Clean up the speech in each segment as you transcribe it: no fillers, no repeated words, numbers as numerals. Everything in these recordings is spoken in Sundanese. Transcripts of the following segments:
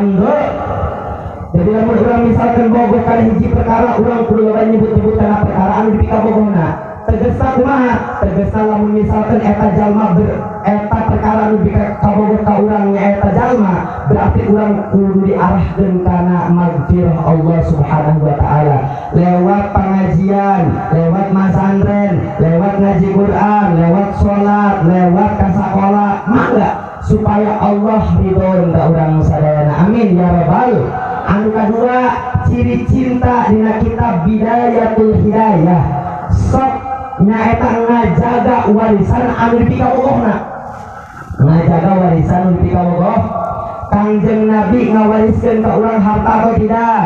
Alhamdulillah. Jadi lamun urang misalkan bogoh kana hiji perkara, urang kudu loba nyebut-nyebut kana perkara anu dipikabogohna. Tegasna kumaha? Tegasna lamun misalkan eta jalma eta perkara anu dipikabogoh ka urang nya eta jalma, berarti urang kudu diarahkeun kana magfirah Allah Subhanahu wa taala lewat pengajian, lewat masantren, lewat ngaji Quran, lewat sholat, lewat ka sakola, mangga supaya Allah ridho ka urang sadayana. Amin ya rabbal. Anu kadua, ciri cinta dina kitab Bidayatul Hidayah, sok nyaeta ngajaga warisan anu dipikabogohna. Ngajaga warisan anu dipikabogoh. Kangjeng Nabi ngawariskeun ka urang harta atau tidak?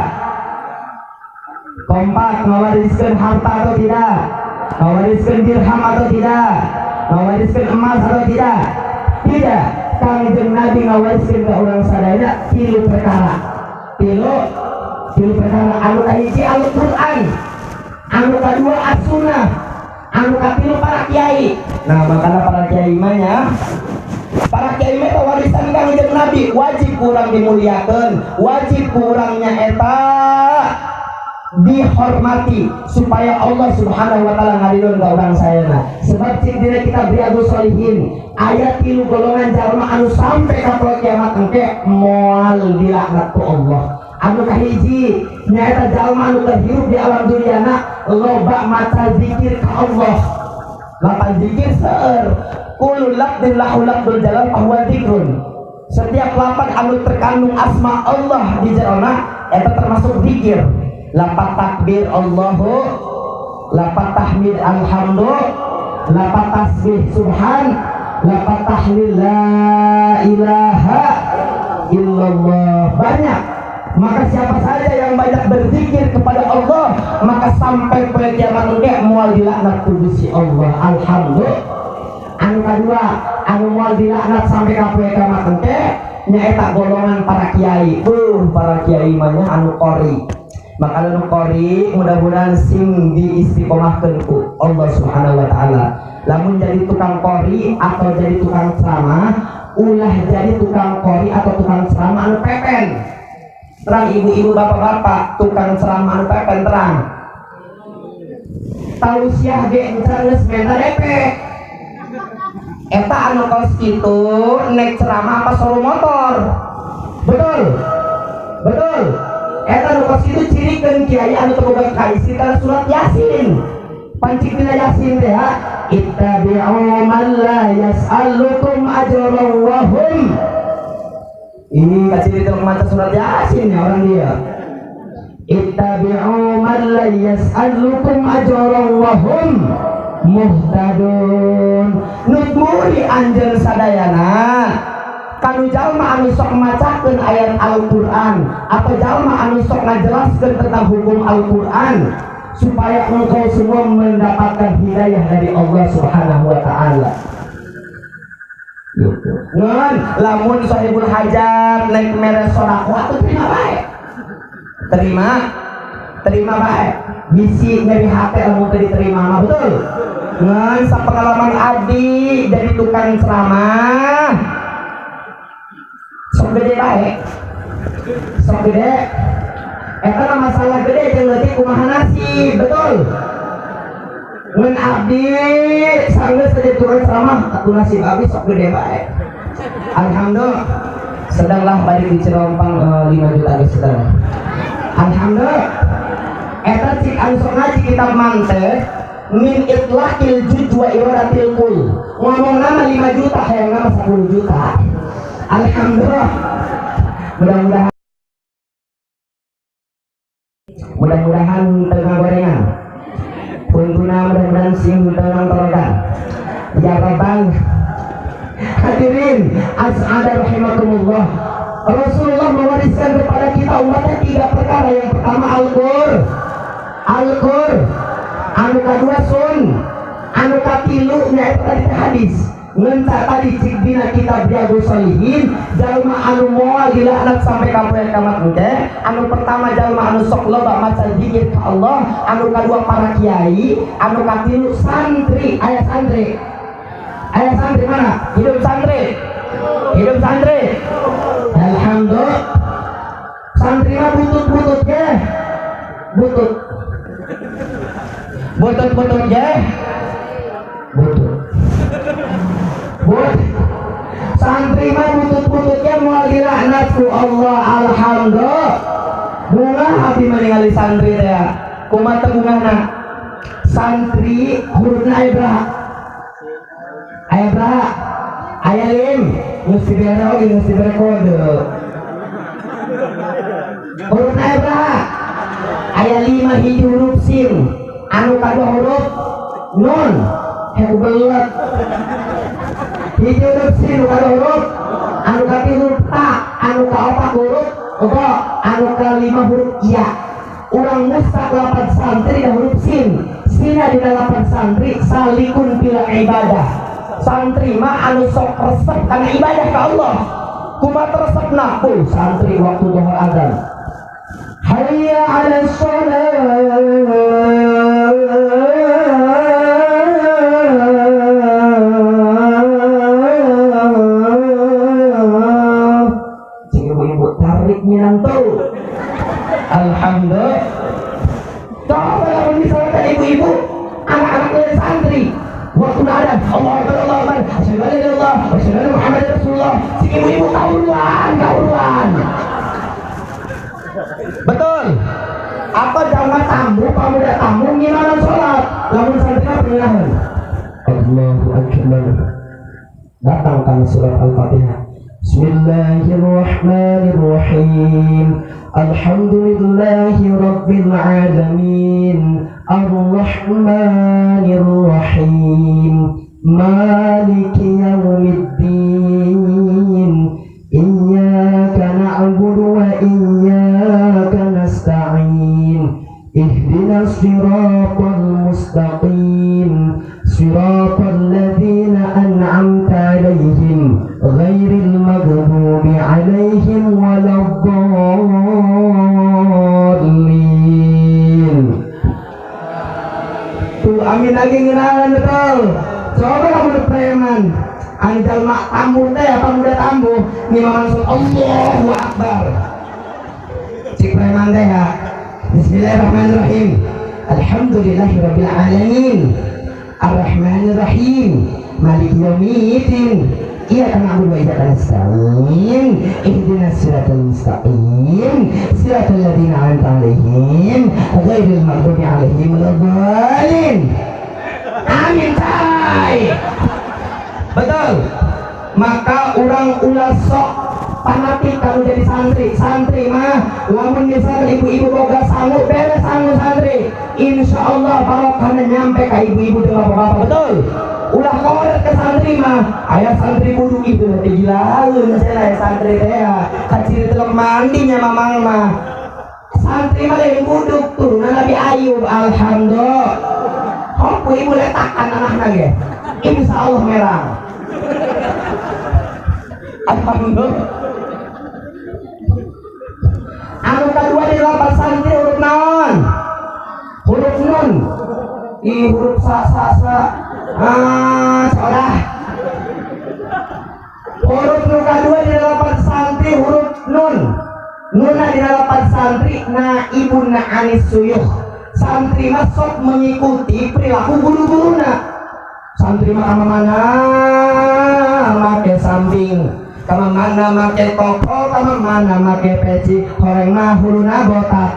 Kompak, ngawariskeun harta atau tidak? Ngawariskeun dirham atau tidak? Ngawariskeun emas atau tidak? Tidak. Kangjeng Nabi ngawariskeun ka urang sadayana tilu perkara. Tilu perkara. Anu kahiji Al-Qur'an, anu kadua As-Sunnah, anu katilu para kiai. Nah, makanya para kiai mah nya, para kiai mah warisan Kangjeng Nabi, wajib kurang dimuliakeun, wajib kurangnya eta dihormati supaya Allah Subhanahu wa taala ngaridon ka urang sadayana. Sebab cik dina kitab Riyadhus Shalihin aya tilu golongan jalma anu sampai ka poe kiamat engke moal dilaknat ku Allah. Anu kahiji nyaeta jalma anu keur hirup di alam dunyana loba maca zikir ka Allah. Lapan zikir seueur, kullu lafdin lahu lafdul jalal fahuwa zikrun. Setiap lapan anu terkandung asma Allah di jerona eta termasuk zikir. Lapat takbir Allahu, lapat tahmid alhamdulillah, lapat tasbih subhan, lapat tahlil la ilaha illallah. Banyak. Maka siapa saja yang banyak berzikir kepada Allah, maka sampai poe kiamat engke moal dilaknat ku Gusti Allah. Alhamdulillah. Anu kadua, anu moal dilaknat sampai ka poe kiamat engke nyaeta golongan para kiai. Para kiai mah nya anu qori. Maka anu qori mudah-mudahan sing diistiqomahkeun ku Allah Subhanahu wa taala. Lamun jadi tukang qori atau jadi tukang ceramah, ulah jadi tukang qori atau tukang ceramah anu pepen. Terang ibu-ibu bapak-bapak, tukang ceramah anu pepen terang. Tausiah ge encan geus menta DP. Eta anu kos kitu nek ceramah apa solo motor. Betul. Betul. Eta anu kos kitu cirikeun kiai anu teu boga kaisi kana surat Yasin. Pancik dina Yasin teh ha, ittabi'u man la yas'alukum ajran wa hum. Ini kaciri teu maca surat Yasin ya orang dia. Ittabi'u man la yas'alukum ajran wa hum muhtadun. Nut muri anjeun sadayana kanu jalma anu sok macakeun ayat Al-Qur'an atau jalma anu sok ngajelaskeun tentang hukum Al-Qur'an supaya engkau semua mendapatkan hidayah dari Allah Subhanahu wa taala. Gitu. Ngan lamun sahibul hajat naik mere sedekah atuh terima bae. Terima bae. Bisi nyeri hate lamun teu diterima mah, betul. Ngan sapengalaman abdi jadi tukang ceramah sok gede bae. Sok gede. Eta mah masalah gede jeung leutik kumaha nasib, betul. Ngan abdi sanggeus jadi tukang ceramah atuh nasib abdi sok gede bae. Alhamdulillah. Sedanglah balik di Cirompang 5 juta geus sedang. Alhamdulillah. Eta cik anu sok ngaji kitab manteh min itlaqil juj wa iradatil kul. Ngomong nama 5 juta hayang nama 10 juta. Alhamdulillah. Mudah-mudahan tengah gorengan. Puntuna mudah-mudahan sing tenang torogan. Ya Rabbal. Hadirin as'ada rahimakumullah. Rasulullah mewariskan kepada kita umatnya tiga perkara. Yang pertama Al-Qur'an, Al-Qur'an, anu kadua sun, anu katilu nyaeta tadi hadis. Ngenca tadi cik dina kitab Riyadhus Shalihin jalma anu moal dilaknat sampai ka poe kiamat engke. Anu pertama jalma anu sok loba maca zikir ka Allah, anu kadua para kiai, anu katilu santri. Aya santri, aya santri mana? Hidup santri, hidup santri. Alhamdulillah. mah butut-butut ge butut. Butut-butut ge butut. But santri mah butut-bututnya moal dilaknat ku Allah. Alhamdulillah. Bunga hati ningali santri teh. Kumaha teh bungahna? Santri hurufna aya beraha? Aya beraha? Aya lim, geus dibere oge geus dibere kode. Hurufna aya beraha? Aya 5 hiji huruf sin, anu kadua huruf nun. Heku belet. Hiji huruf sin, anu kadua huruf, anu katilu huruf ta, anu kaopat huruf ba, anu kalima huruf ya. Urang musak lapan santri da huruf sin. Sina dina lapan santri salikun bila ibadah. Santri mah anu sok resep kana ibadah ka Allah. Kumaha resepna? Santri waktu zuhur azan. Hayya 'alas shalah. Cing ibu-ibu tarik minantu. Alhamdulillah. Coba lamun misalkan ibu-ibu anak-anak dari santri waktu ada Allah Akbar Allah Akbar asyhadu an la ilaha illallah asyhadu anna Muhammadar Rasulullah, si ibu-ibu kauruan kauruan. Betul. Apa jangan tamu pamuda tamu ngimana sholat lamun santri mah pengenahan. Allahu Akbar. Datang kan surat Al-Fatihah. Bismillahirrahmanirrahim. Alhamdulillahi rabbil alamin. Arrahmanir rahim. Maliki yaumiddin. Iyyaka na'budu wa iyyaka nasta'in. Ihdinas siratal mustaqim. Siratal ladzina an'amta 'alaihim ghairil maghdubi 'alaihim waladdallin. Tuh amin lagi ngenalan betul. Coba kamu preman anu jalma tamu teh pamuda tamu ngimaman sholat Allahu Akbar. Cik preman teh ya. Bismillahirrahmanirrahim. Alhamdulillahirabbil alamin. Arrahmanirrahim. Maliki yaumiddin. Iyyaka na'budu wa iyyaka nasta'in. Ihdinas siratal mustaqim. Siratal ladzina an'amta 'alaihim ghairil maghdubi 'alaihim waladdallin. Amin tay. Betul. Maka urang ulah sok fanatik kalau jadi santri. Santri mah lamun misalkan ibu-ibu boga sangu beres sangu santri, insya Allah barokahnya nyampe ke ibu-ibu dan bapak-bapak. Betul. Ulah koret ke santri mah, ayah santri buduk itu nanti gilaun saya santri teh ya kaciri telok mandinya mamang mah. Santri mah lain buduk turunan Nabi Ayub. Alhamdulillah. Hompu ibu letakan anakna ge, insya Allah merang. Alhamdulillah. Anu kedua di lapan santri huruf naon? Huruf nun. Ih huruf sa sa sa. Ah, salah. Huruf nu kadua di lapan santri huruf nun. Nuna di lapan santri naibun anis suyuh. Santri mah sok mengikuti perilaku guru-guruna. Santri mah mana make samping, kama mana make toko, kama mana make peci, horeng mah huluna botak.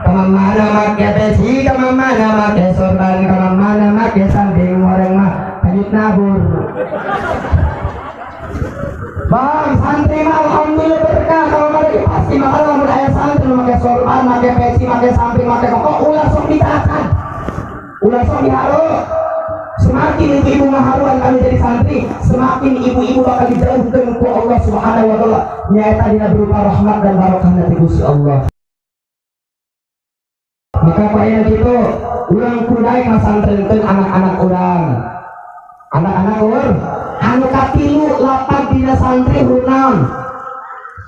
Kama mana make peci, kama mana make sorban, kama mana make samping, horeng mah kanyut nabur. Bang, santri mah alhamdulillah berkah. Kalau mereka pasti maka lamun aya santri make sorban, make peci, make samping, make koko, ulah sok ditahan, ulah sok diharu. Semakin ibu-ibu ngaharuan kami jadi santri, semakin ibu-ibu bakal dijauhkan ku Allah Subhanahu wa taala. Nyaeta dina berupa rahmat dan barokah dari Gusti Allah. Maka payah gitu, urang kudu daek masantrenkeun anak-anak urang. Anak-anak urang anu katilu lapan dina santri huruf naon?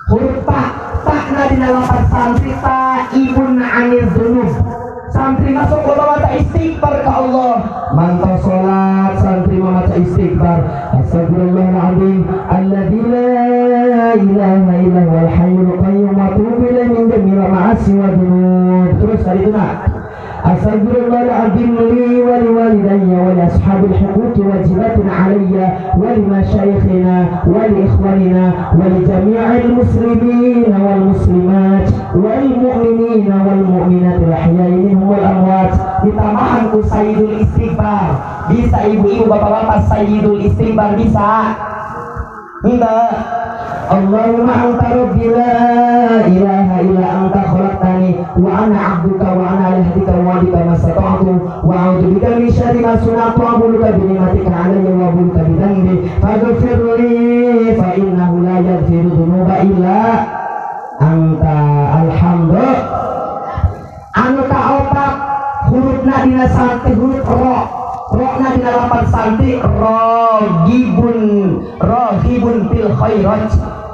Huruf ta. Takna dina lapan santri ta ibun anil dzunub. Santri masuk loba maca istighfar ka Allah. Mantau salat santri maca istighfar. Astagfirullahaladzim alladzi la ilaha illa huwal hayyul qayyum wa atubu ilaihi min jami'il ma'asi wa dzunub. Terus tadi itu nak astaghfirullahaladzim li wa liwalidayya wa li ashabil huquqi wajibatin alayya wa li masyayikhina wa li ikhwanina wa li jami'il muslimina wal muslimat wal mu'minina wal mu'minat al ahya'i minhum wal amwat. Ditambahan ku sayyidul istighfar. Bisa ibu-ibu bapak-bapak sayyidul istighfar bisa? Enggak. Allahumma anta rabbi la ilaha illa anta khalaqtani wa ana 'abduka wa ana 'ala ahdika wa wa'dika mastata'tu wa a'udzu bika min syarri ma sana'tu a'udzu bika bi ni'matika 'alayya wa a'udzu bika min dzanbi faghfir li fa innahu la yaghfiru dzunuba illa anta. Alhamdulillah. Anu kaopat hurufna dina santi huruf ro, rokna dina lapan santi ragibun, ragibun fil khairat.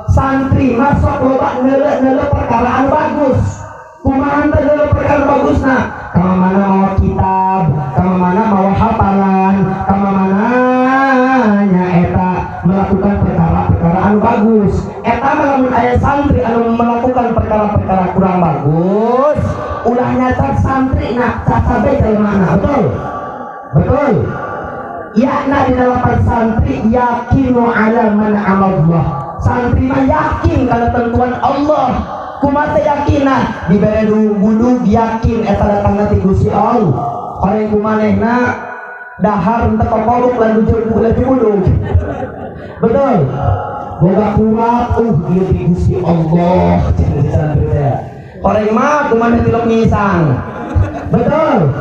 Santri masuk loba neuleuh-neuleuh perkara anu bagus. Kumaha teh neuleuh perkara bagusna? Ka mana mawa kitab, ka mana mawa hafalan, ka mana nyaeta melakukan perkara-perkara anu bagus. Eta mah lamun aya santri anu melakukan perkara-perkara kurang bagus, ulah nyacat santri nak cacabe jelema. Betul? Betul. Yakna di dalam santri yakinu ala man amallah. Santri mah yakin kana tentuan Allah. Kumaha teh yakinna? Dibere gudug yakin eta datangna ti Gusti Allah. Horeng kumanehna dahar teu kokoluk lan laju gudug. Betul. Boga kuat ieu ti Gusti Allah cenah santri teh. Horeng mah kumaneh tilok ngisang. Betul.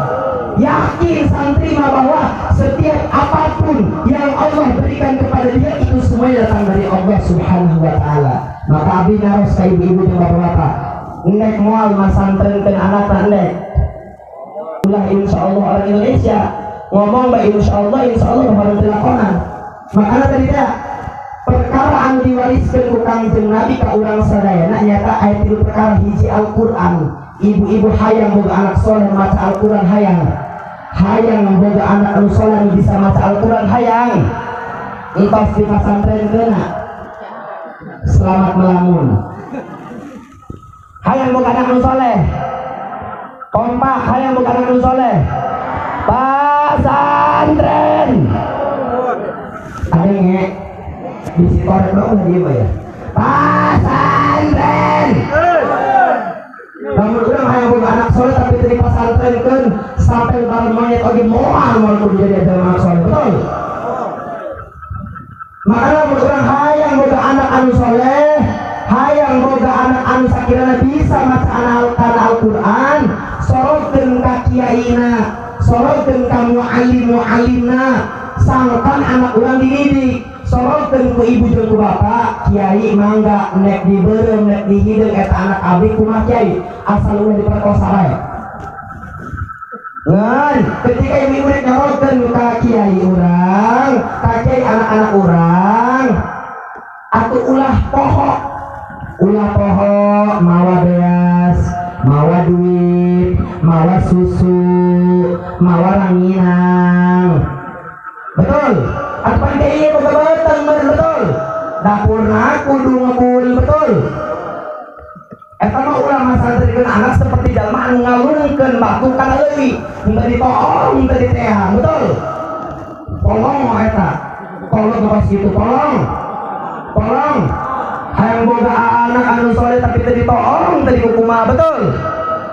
Yakin santri mah bahwa setiap apapun yang Allah berikan kepada dia itu semuanya datang dari Allah Subhanahu wa taala. Maka abdi naros ka ibu-ibu jeung bapak-bapak, nek moal masantrenkeun anakna nek. Ulah insyaallah orang Indonesia ngomong bae insyaallah baru dilakonan. Makana tadi teh perkara anu diwariskeun ku Kangjeng Nabi ka urang sadayana nyata aya tilu perkara. Hiji Al-Qur'an. Ibu-ibu hayang boga anak soleh maca Al-Qur'an hayang. Hayang boga anak anu soleh nu bisa maca Al-Qur'an hayang. Entos di pasantrenkeunna. Selamat melamun. Hayang boga anak anu soleh. Kompak hayang boga anak anu soleh. Pasantren. Ada nge bisi korek dong dia mah ya. Pasantren. Lamun urang hayang boga anak soleh tapi teu dipasantrenkeun sampai lebaran monyet oge moal moal kudu jadi anak soleh. Betul? Makanya lamun urang hayang boga anak anu soleh, hayang boga anak anu sakirana bisa maca Al-Qur'an, sorotkeun ka kiaina, sorotkeun ka muallim-muallimna, sangkan anak urang dididik. Sorotkeun ku ibu jeung ku bapak, kiai mangga nek dibeureum nek dihideung eta anak abdi kumaha kiai, asal ulah diperkosa bae. Ngan ketika ibu-ibu nek nyorotkeun ka kiai urang, ka kiai anak-anak urang, atuh ulah poho. Ulah poho mawa beas, mawa duit, mawa susu, mawa ranginang. Betul? Apa kiai boga beteng betul? Dapurna kudu ngebul betul? Eta mah ulah masantrenkeun anak seperti jalma anu ngalungkeun batu kana leuwi, henteu ditoong, henteu diteang, betul? Tolong eta. Tolong pas kitu, tolong. Tolong. Hayang boga anak anu soleh tapi teu ditoong, teu dikukumaha, betul?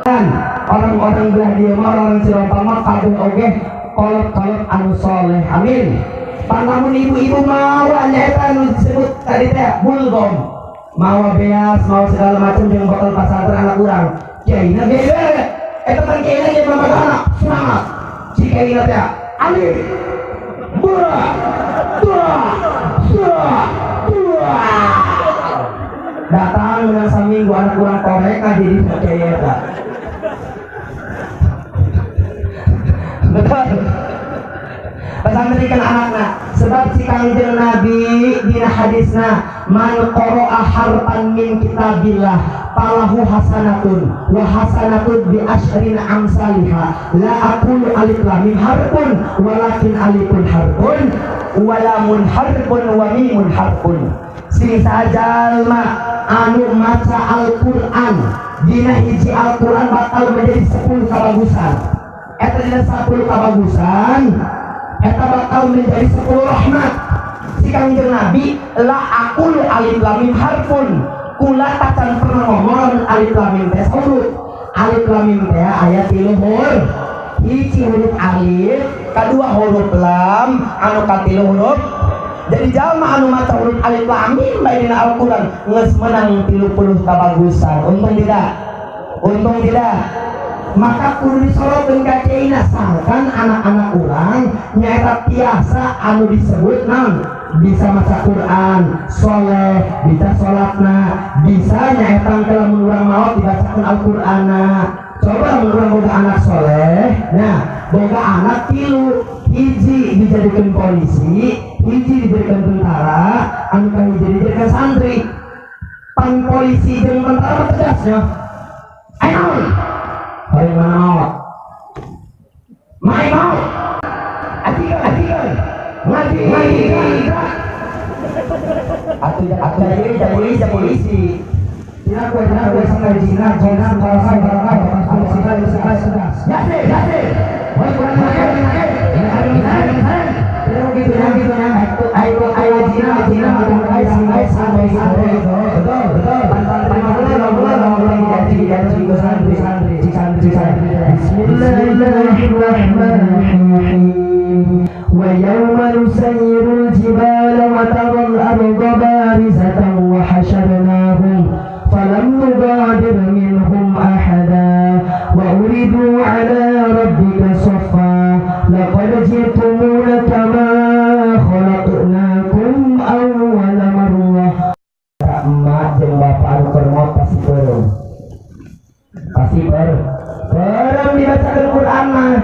Dan orang-orang belah dieu mah orang Cirompang mah kabeh oge kolot-kolot anu soleh. Amin. Panamun ibu-ibu mawa nyaeta anu disebut tadi teh bulgom, mawa beas, mawa segala macam jeung botol pasantren anak urang. Kiaina ge eta pan kiaina ge mamaga anak semangat. Si kiaina teh alif ba ta sa dua. Datang menang saminggu anak urang korek jadi kiai eta. Betul. Pasantrenkeun anakna sebab si Kangjeng Nabi dina hadisna man qara'a harfan min kitabillah falahu hasanatun wa hasanatun bi asyrin amsalihha la aqulu alif lam mim harfun walakin alifun harfun wa lamun harfun wa mimun harfun. Sing sajalma anu maca Al-Qur'an dina hiji Al-Qur'an bakal menjadi 10 kabagusan. Eta dina 10 kabagusan eta bakal menjadi 10 rahmat. Si Kangjeng Nabi la aqul alif lam mim harfun, kula tacan pernah ngomong alif lam mim teh huruf. Alif lam mim teh aya 3 huruf. Hiji huruf alif, kadua huruf lam, anu katilu huruf. Jadi jalma anu maca huruf alif lam mim bae dina Al-Qur'an geus menang 30 kabagusan. Untung tidak? Untung tidak? Maka kudu disorotkeun ka ceina sangkan anak-anak urang nyaeta tiasa anu disebut naon? Bisa maca Quran, soleh, bisa salatna, bisa nyaeta lamun urang maot dibacakeun Al-Qur'anna. Coba lamun urang boga anak soleh, nah boga anak 3, hiji dijadikan polisi, hiji dijadikan tentara, anu kahiji dijadikan santri. Pan polisi jeung tentara tegasnya. Ayo, hari mana maot? Mai maot. Ajikan, ajikan. Ngaji, ngaji. Atuh atuh jadi polisi. Tidak kue, tidak kue sampai jina, jina, sampai sampai sampai sampai. Yasir, yasir. Woi, kurang lagi, lagi. Gitu ya, gitu ya. Ayo, ayo jina, jina, sampai sampai sampai sampai. Betul, betul. Bismillahirrahmanirrahim. Wa yawma nusayyirul jibala wa taral arda barizatan wa hasyarnahum falam nughadir minhum ahada wa uridu ala rabbika saffa laqad ji'tumuna kama khalaqnakum awwala marrah. Emak jeung bapak anu keur maot pasti beureum. Pasti beureum dibacakeun Quran mah.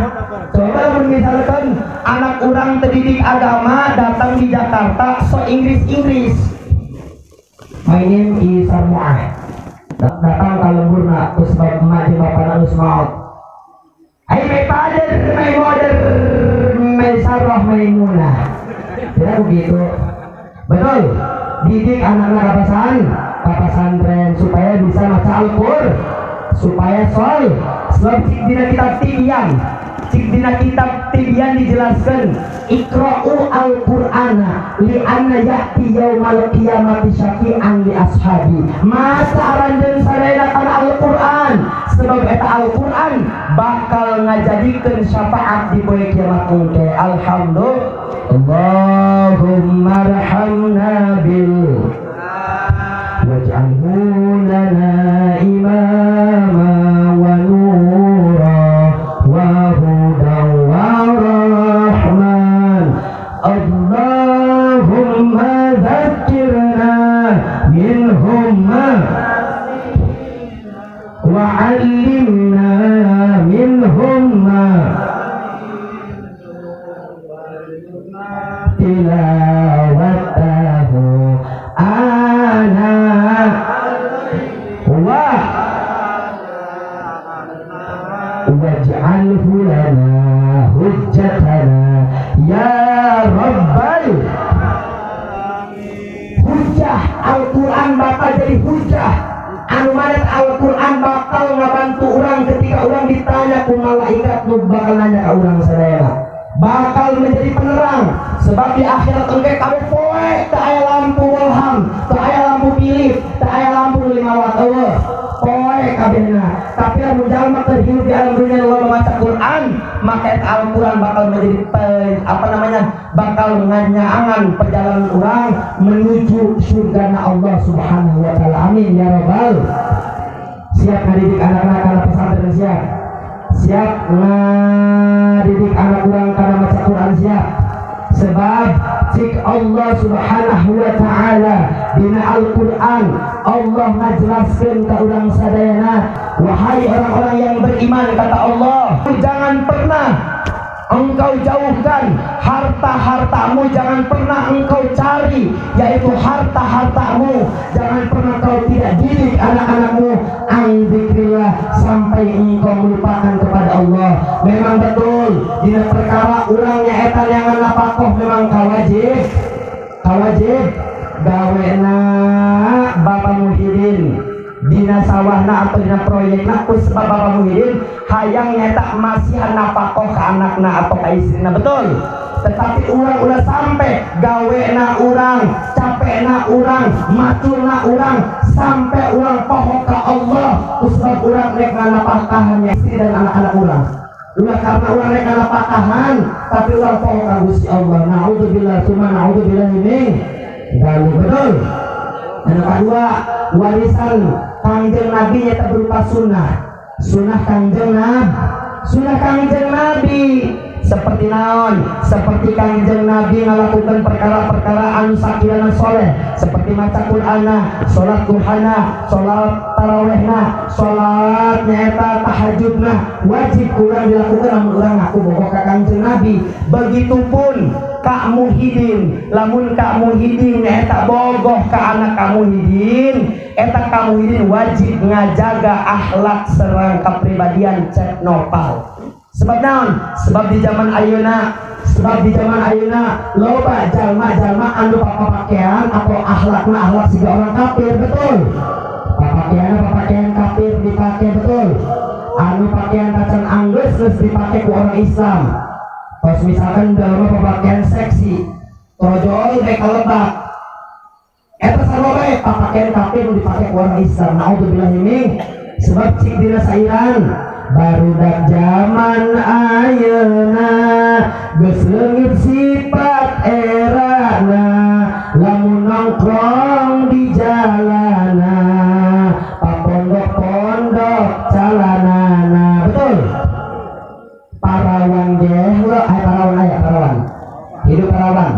Coba lamun misalkan anak urang terdidik agama datang di Jakarta so Inggris-Inggris. My name is Sarmuah. Datang ka lemburna ku sebab emak jeung bapana geus maot. Ai my father, my mother, my Sarah Maimunah. Tidak begitu. Betul. Didik anak-anak ka pesantren supaya bisa maca Al-Qur'an, supaya sol. Sebab cik dina kitab Tibyan, cik dina kitab Tibyan dijelaskan Iqra'u al-Qur'ana li'anna ya'ti yaumal qiyamati syafi'an li ashabi. Masa aranjeun sadayana kana Al-Qur'an, sebab eta Al-Qur'an bakal ngajadikeun syafaat di poe kiamat engke. Alhamdulillah. Allahumma arhamna bil waj'alhu lana imama wa nura wa hudan wa rahman. Allahumma dzakirna minhum ma wa 'allimna minhum ma tilawatahu ana wa waj'alhu lana hujjatana ya rabbal. Hujjah Al-Qur'an bakal jadi hujjah anu mana Al-Qur'an bakal ngabantu urang ketika urang ditanya ku malaikat nu bakal nanya ka urang sadayana, bakal menjadi penerang. Sebab di akhirat engke kabeh poe teu aya lampu walham, teu aya lampu pilih, teu aya lampu nu 5 watt eueuh, poe kabehna. Tapi lamun jalma keur hidup di alam dunia loba maca Quran, maka eta Al-Quran bakal menjadi bakal nganyaangan perjalanan urang menuju surga Allah Subhanahu wa taala. Amin ya rabbal. Siap ngadidik anak-anak kana pesantren, siap. Siap ngadidik anak urang kana maca Quran, siap. Sebab cik Allah Subhanahu wa taala dina Al-Qur'an Allah ngajelaskeun ka urang sadayana, wahai orang-orang yang beriman, kata Allah, jangan pernah engkau jauhkan harta-hartamu, jangan pernah engkau cari, yaitu harta-hartamu, jangan pernah kau tidak didik anak-anakmu an dzikrillah, sampai engkau melupakan kepada Allah. Memang betul dina perkara urangnya eta yang napakoh memang kawajib, kawajib. Gawena Bapak Muhyiddin dina sawahna atau dina proyekna ku sebab Bapak Muhyiddin hayang nyetak masihan nafakoh ke anakna atau ke istrina, betul? Tetapi urang ulah sampai gawena urang, capekna urang, maculna urang, sampai urang poho ka Allah ku sebab urang rek nganapakahan istri dan anak-anak urang. Ulah karena urang rek nganapakahan tapi urang poho ka Gusti Allah. Naudzubillah tsumma naudzubillah min dzalik. Betul? Anu kedua, warisan Kangjeng Nabi nyata berupa sunnah. Sunnah Kangjeng Nabi, sunnah Kangjeng Nabi seperti naon? Seperti Kangjeng Nabi melakukan perkara-perkara anu sakirana soleh, seperti maca Qur'ana, salat duhana, salat tarawihna, salat nyaeta tahajudna, wajib urang dilakukan lamun urang ngaku bogoh ka Kangjeng Nabi. Begitupun Kak Muhyiddin, lamun Kak Muhyiddin nyaeta bogoh ka anak Kak Muhyiddin, eta Kak Muhyiddin wajib ngajaga akhlak serang kepribadian Cep Nopal. Sebab naon? Sebab di zaman ayeuna, sebab di zaman ayeuna loba jalma-jalma anu papakaian atau akhlakna akhlak siga orang kafir, betul? Papakaian papakaian kafir dipake, betul? Anu pakaian tacan anggeus geus dipake ku orang Islam. Kos misalkan jalma papakaian seksi, torojol bae kalebak. Eta sarua bae papakaian kafir nu dipake ku orang Islam. Naudzubillah min. Sebab cik dina sairan barudak zaman ayeuna geus leungit sifat erana, lamun nongkrong di jalana papondok-pondok calanana, betul? Parawan gehlo, ay parawan aya parawan. Hidup parawan.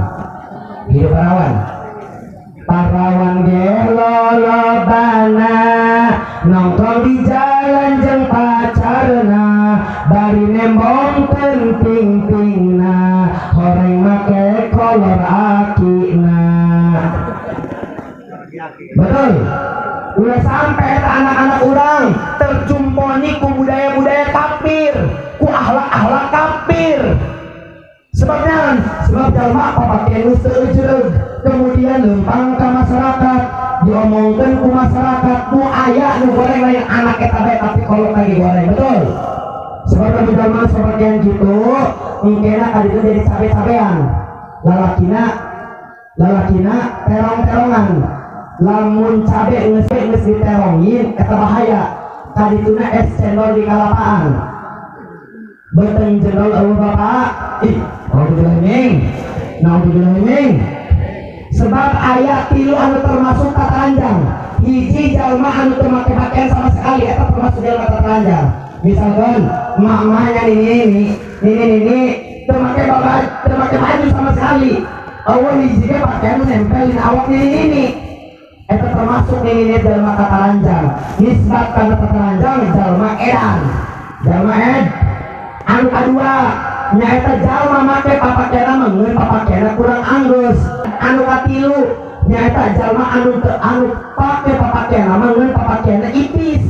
Hidup parawan. Parawan gehlo lobana nongkrong di jalan jeung pacarna, bari nembong penting-pingna, horeng make kolor akina. Betul? Ulah sampai anak-anak urang terjumponi ku budaya-budaya kafir, ku akhlak-akhlak kafir. Sebabnya, sebab jalma papakaian nu seujeug, kemudian lempang ka masyarakat, diomongkeun ku masyarakat, nu aya nu goreng lain anak eta bae tapi kolot lagi goreng, betul? Sebab lamun jalma sapakaian kitu, engkena kaditu jadi cabe-cabean. Lalakina, lalakina terong-terongan. Lamun cabe geus geus diterongin eta bahaya. Kadituna es cendol di kalapaan. Beteng jendol eueuh bapak. Ih, naudzubillah min. Naudzubillah min. Sebab aya tilu anu termasuk tataranjang. Hiji jalma anu teu make pakaian sama sekali eta termasuk jalma tataranjang. Misalkan mak-maknya nini nini nini teu make baju, teu make baju sama sekali. Eueuh hiji ge pakaian nu nempel dina awak nini nini. Eta termasuk nini nini jalma tataranjang. Nisbat kana tataranjang jalma edan. Jalma ed. Anu kadua nyaeta jalma make papakaianna mengeun papakaianna kurang anggeus. Anu katilu nyaeta jalma anu teu anu pake papakaianna mengeun papakaianna ipis.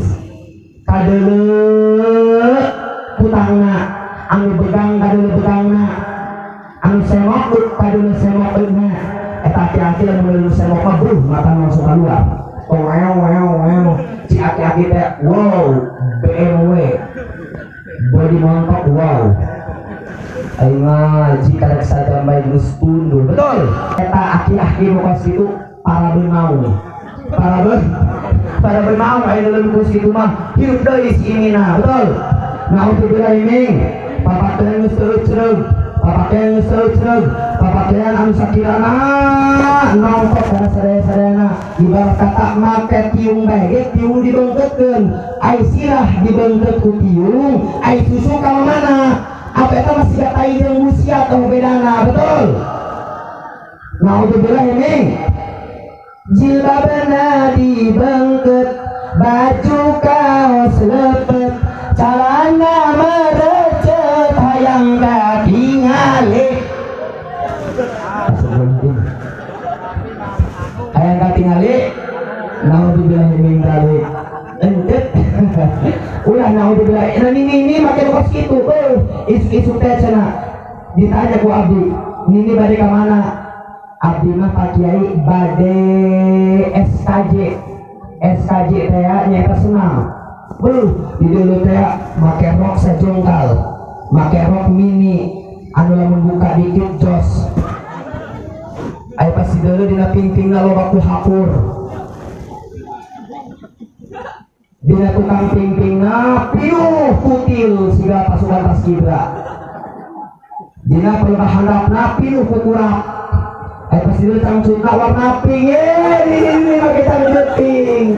Kadeuleu kutangna, anu begang kadeuleu begangna, anu semok kadeuleu semokeunna. Eta aki-aki lamun meuleuh semok mah bruh mata langsung keluar. Wew wew wew. Si aki-aki teh wow BMW body montok wow. Aing ngaji karek sajam bae geus tunduh. Betul. Eta aki-aki nu kos kitu para beunau. Para beunau aya leuleung kos kitu mah hirup deui si imina. Betul. Naudzubillah min. Papakaian geus teu papakaian geus teu papakaian anu sakirana nongkrong kana sadaya-sadayana ibarat kata make tiung bae ge tiung dibeungkeutkeun, ai sirah dibeungkeut ku tiung, ai susu ka mana? Apa eta masih siga tai jeung busia atau bedana, betul? Naudzubillah min. Jilbabna dibeungkeut, baju kaos lepet, calana merecet, hayang katingali. Hayang katingali. Naudzubillah min dzalik. Entet. Ulah naudzubillah. Nah ini make kos kitu. Isu-isu teh cenah. Ditanya ku abdi, "Nini bade ka mana?" Abdi mah Pak Kiai bade SKJ. SKJ teh nyaeta senam. Beuh, di dulu teh make rok sajongkal, make rok mini anu lamun buka dikit jos. Aya pasti dulu dina pingpingna loba ku hakur. Dina tukang pingpingna piuh kutil siga pasukan paskibra. Dina pelebah handapna piuh kukurap. Aya pasti dulu cangcutna warna pink. Ini make cangcut pink.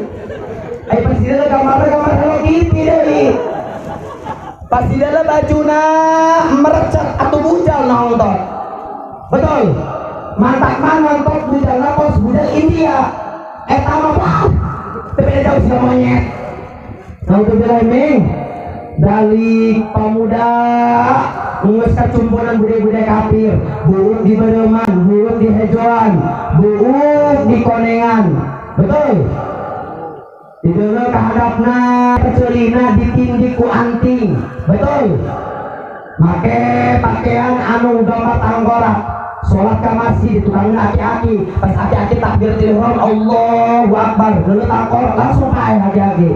Aya pasti dulu gambarna gambar Hello Kitty deui. Pasti dulu bajuna merecet atau bujal nonton. Betul. Mantak mah nonton bujal kos bujal India. Eta mah wah. Teu beda jauh siga monyet. Naudzubillah min dalik pemuda geus kacumponan budaya-budaya kafir, buuk di Bereman, buuk di Hejoan, buuk di Konengan. Betul. Di deuleu kahadapna kecelina ditindih ku anting. Betul. Make pakaian anu gambar tanggorak. Salat ka masjid tukangna aki-aki, pas aki-aki takbir ihram Allahu Akbar, deuleu tangkorak langsung paeh aki-aki.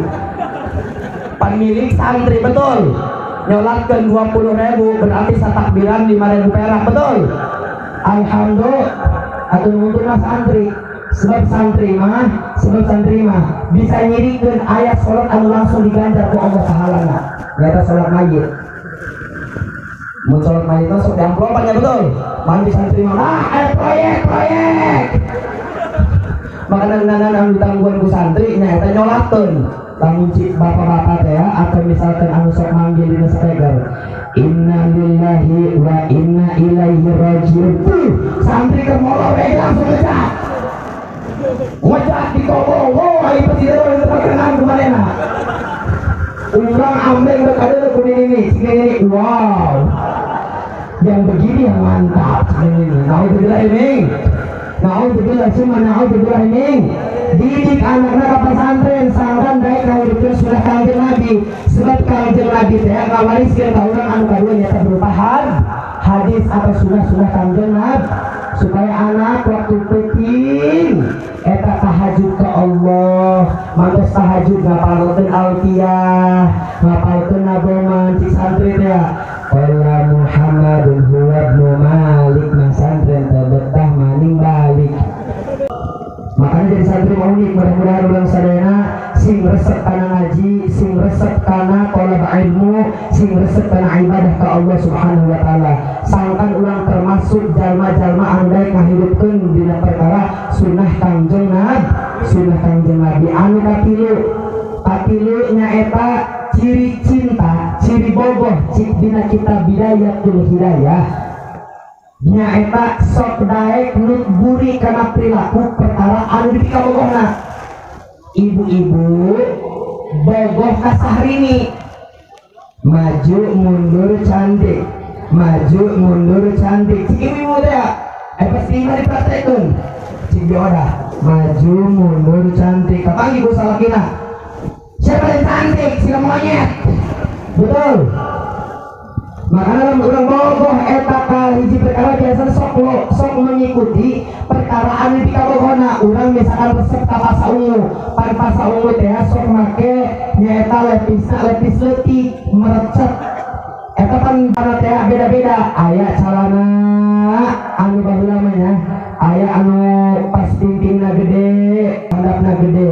Pemilik santri betul. Nyolatkeun 20.000 berarti satakbiran 5.000 perak, betul. Alhamdulillah atuh nuntun mah santri. Sebab santri mah bisa nyirikeun ayat salat anu langsung diganjar ku Allah pahalana. Nyaeta salat mayit. Mun salat mayit mah sok diamplopan ya betul. Mandi santri mah proyek. Makanan nanan anu ditangguhan ku santri nyaeta nyolatkeun. Lamun cik bapak-bapak teh atau misalkan anu sok manggil dina speaker, inna lillahi wa inna ilaihi rajiun. Santri keur molor we langsung ngejak. Ngejak di kobo, oh ai presiden teu terkenal kumanehna. Urang ambeng teu kadeuleu ku nini, cik nini, wow. Yang begini yang mantap cik nini. Naudzubillah min. Naudzubillah summa naudzubillah min. Didik anakna ka pesantren sangkan daek ngahidupkeun sunah Kangjeng Nabi. Sebab Kangjeng Nabi teh ngawariskeun ka urang anu kadua nyaeta berupa hadis atau sunah-sunah Kangjeng Nabi supaya anak waktu peuting eta tahajud ke Allah, mantos tahajud ngapalkeun alfiyah, ngapalkeun naboman cik santri teh. Qala Muhammadun huwa ibnu Malik, masantren teu betah maning balik. Makanya jadi santri mau unik, mudah-mudahan urang sadayana sing resep kana ngaji, sing resep kana thalab ilmu, sing resep kana ibadah ka Allah Subhanahu wa taala. Sangkan urang termasuk jalma-jalma anu daek ngahidupkeun dina perkara sunah Kangjeng Nabi, sunah Kangjeng Nabi. Anu katilu nyaeta ciri cinta, ciri bogoh cik dina kitab Bidayatul Hidayah. Nyaeta sok daek nut buri kana perilaku perkara anu dipikabogohna. Ibu-ibu bogoh ka Sahrini, maju mundur cantik, maju mundur cantik. Cik ibu teh pasti mah dipraktekeun. Cik bioda maju mundur cantik. Kapanggih ku salakina? Siapa yang cantik? Sila monyet. Betul. Makanya lamun urang bogoh eta ka hiji perkara biasa sok mengikuti perkara anu dikabogohna. Urang misalkan resep ka pasa ungu, pan pasa ungu teh sok make nyaeta lepisna lepis leutik merecet. Eta pan teh beda-beda, aya calana anu baheula mah nya, aya anu pas pingpingna gede, handapna gede,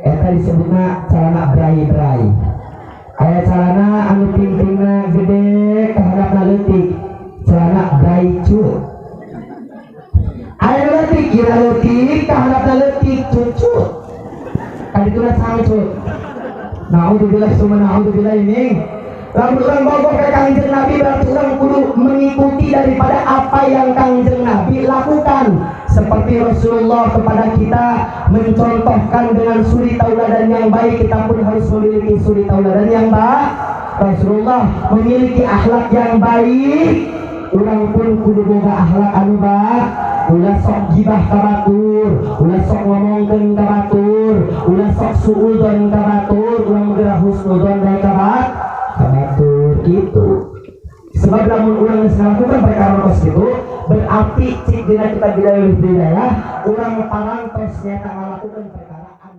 eta disebutna calana brai-brai. Aya calana anu pingpingna gede kahadapna leutik, celana braicu. Aya leutik kira leutik kahadapna leutik cucu. Kadituna sangcut. Naudzubillah summa naudzubillah min. Lamun urang bogoh ka Kangjeng Nabi berarti urang kudu mengikuti daripada apa yang Kangjeng Nabi lakukan. Seperti Rasulullah kepada kita mencontohkan dengan suri tauladan yang baik, kita pun harus memiliki suri tauladan yang baik. Rasulullah memiliki akhlak yang baik, urang pun kudu boga akhlak anu baik. Ulah sok gibah ka batur, ulah sok ngomongkeun ka batur, ulah sok suudzon ka batur, urang geura husnudzon ka batur gitu. Sebab lamun urang geus ngalakukan perkara kos kitu, Berarti cik dina kita bidayah, urang parantos nyata ngalakukeun perkara.